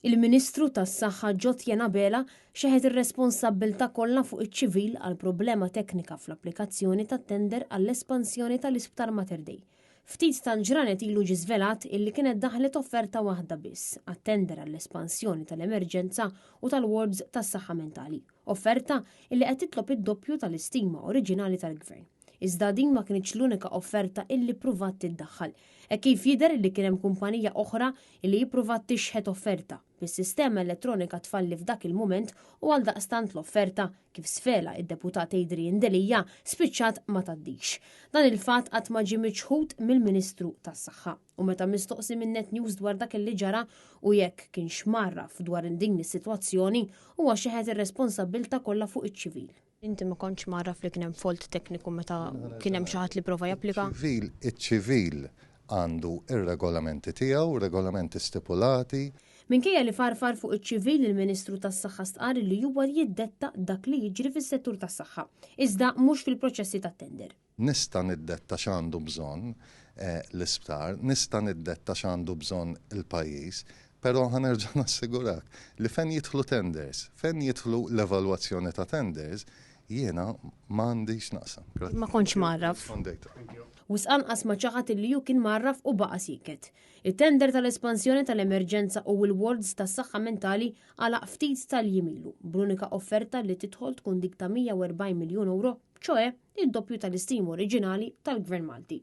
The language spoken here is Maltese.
Il-Ministru tas-Saħħa Jotjen Abela xeħet ir-responsabbiltà kollha fuq iċ-ċivil għal problema teknika fl-applikazzjoni tat-tender għall-espansjoni tal-Isptar Mater Dei. Ftit tal-ġranet ilu ġie żvelat illi kienet daħlet offerta waħda biss għat-tender għall-espansjoni tal-emerġenza u tal-wards tas-saħħa mentali. Offerta illi qed titlob id-doppju tal-istima oriġinali tal-Gvern. Iżda din ma kinitx l-unika offerta illi ppruvat tiddaħħal. Hekk kif jidher illi kien hemm kumpanija oħra illi ippruvat tixħet offerta, bis-sistema elettronika tfalli f'dak il-mument u għaldaqstant l-offerta, kif svela id-Deputat Adrian Delia, spiċċat ma tgħaddix. Dan il-fatt qatt ma ġie miċħud mill-Ministru tas-Saħħa. U meta mistoqsi minn Net News dwar dak li ġara u jekk kienx mgħarraf dwar din is-sitwazzjoni, huwa xeħet ir-responsabbiltà kollha fuq iċ-ċivil. Inti ma kontx mgħarraf li kien hemm fault tekniku meta kien hemm xi ħadd li prova japplika? Iċ-ċivil, iċ-ċivil għandu r-regolamenti tiegħu, regolamenti stipulati. Minkejja li farfar fuq iċ-ċivil, il-Ministru tas-Saħħa stqarr li huwa jiddetta dak li jiġri fis-settur tas-saħħa, iżda mhux fil-proċessi tat-tender. Nista' niddetta x'għandu bżonn l-isptar, nista' niddetta x'għandu bżonn il-pajjiż, però ħa nerġa' nassigurak li fejn jidħlu tenders, fejn jidħlu l-evalwazzjoni ta' tenders, jiena m'għandi x'naqsam. Ma kontx mgħarraf. Wisq anqas ma ċaħad illi hu kien mgħarraf u baqa' sieket. It-tender tal-espansjoni tal-emerġenza u l-wards tas-saħħa mentali għalaq ftit tal-jiem ilu, bl-unika offerta li tidħol tkun dik ta' 140 miljun ewro, ċoe id-doppju tal-istima oriġinali tal-Gvern Malti.